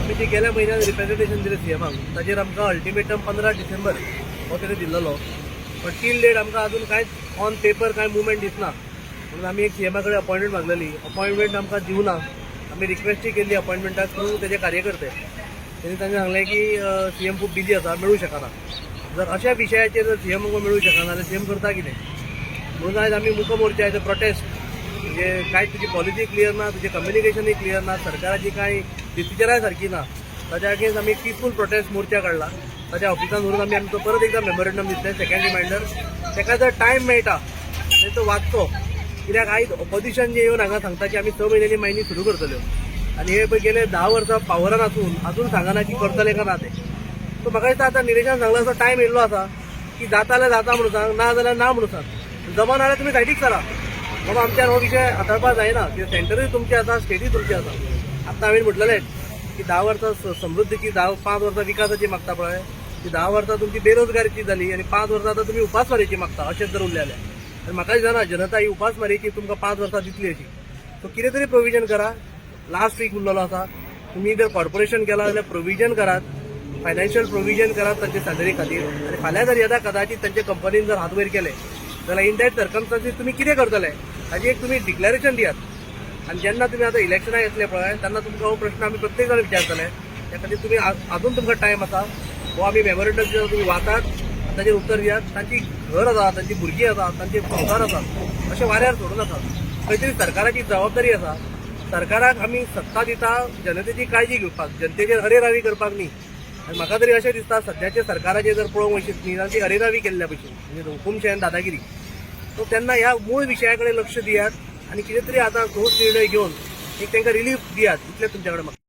आमी जे गेल्या म्हयन्यान रिप्रेझेंटेशन दिलें सीएमाक, ताजेर आमकां अल्टिमेटम 15 डिसेंबर हो तेणे दिल्लो. बट टील डेट आमकां अजून कांयच ऑन पेपर कांय मुवमेंट दिसना. म्हणून आमी एक सीएमा कडेन अपॉयंटमेंट मागलेली. अपॉयंटमेंट आमकां दिवना. आमी रिक्वेस्टय केल्ली अपॉयंटमेंटाक थ्रू तेजे कार्यकर्ते. तेणी तांणी सांगलें की सीएम खूब बिजी आसा, मेळूं शकना. जर अशा विशयाचेर जर सीएम मेळूं शकना जाल्यार सीएम करता कितें? म्हणून आयज आमी मुक मोर्चा, आयज प्रोटेस्ट. म्हणजे कांय तुजी पॉलिसी क्लियर ना, तुजें कम्युनिकेशनूय क्लियर ना, सरकाराची कांय डिसिजनाय सारकी ना, ताच्या अगेन्स्ट आमी पिसफूल प्रोटेस्ट मोर्चा काडला. ताच्या ऑफिसान व्हरून आमी आमचो परत एकदा मेमोरेंडम दितले, सेकंड रिमायंडर. ताका जर टायम मेळटा जाल्यार तो वाचचो, कित्याक आयज ऑपोजिशन जे येवन हांगा सांगता की आमी 6 म्हयन्यांनी मायनी सुरू करतल्यो आनी हे पळय गेले 10 वर्सां पावरान आसून अजून सांगना की करतले का ना ते. सो म्हाका दिसता आतां निलेशान सांगला असो टायम येयल्लो आसा की जाता जाल्यार जाता म्हणून सांग, ना जाल्यार ना म्हणून सांग. जमना जाल्यार तुमी सायडीक सरा बाबा, आमच्यान हो विशय हाताळपाक जायना. सेंटरूय तुमचें आसा, स्टेटूय तुमचें आसा. आतां हांवें म्हटलेलें की 10 वर्सां समृद्धीची, 10, 5 वर्सां विकासाची मागता पळय, ती 10 वर्सां तुमची बेरोजगारीची जाली आनी 5 वर्सां आतां तुमी उपासमारीची मागता. अशेंच जर उरलें जाल्यार आनी म्हाका दिसना जनता ही उपासमारीची तुमकां 5 वर्सां दितली अशी. सो कितें तरी प्रोविजन करा. लास्ट वीक उरलेलो आसा. तुमी जर कॉर्पोरेशन केला जाल्यार प्रोविजन करात, फायनान्शियल प्रोविजन करात तांचे सॅलरी खातीर. आनी फाल्यां जर येता कदाचित तांचे कंपनीन जर हात वयर केले जाल्यार इन that circumstances तुमी कितें करतले, ताजी एक तुमी डिक्लेरेशन दियात. आनी जेन्ना तुमी आतां इलेक्शनाक येतले पळय, तेन्ना तुमकां हो प्रश्न आमी प्रत्येक जाण विचारतले. त्या खातीर तुमी अजून तुमकां टायम आसा. हो आमी मेमोरेंडम तुमी वाचात आनी ताजेर उत्तर दियात. तांची घर आसा, तांची भुरगीं आसा, तांचे संवसार आसा, अशें वाऱ्यार सोडूं नाकात. खंय तरी सरकाराची जबाबदारी आसा. सरकाराक आमी सत्ता दिता जनतेची काळजी घेवपाक, जनतेचेर अरेरावी करपाक न्ही. आनी म्हाका तरी अशें दिसता, सद्याचे सरकाराचेर जर पळोवंक वचीत न्ही जाल्यार ती अरेरावी केल्ल्या भशेन, म्हणजे हुकुमशाय आनी दादागिरी. सो तेन्ना ह्या मूळ विशया कडेन लक्ष दियात आनी कितें तरी आतां ठोस निर्णय घेवन एक तांकां रिलीफ दियात, इतलें तुमच्या कडेन मागता.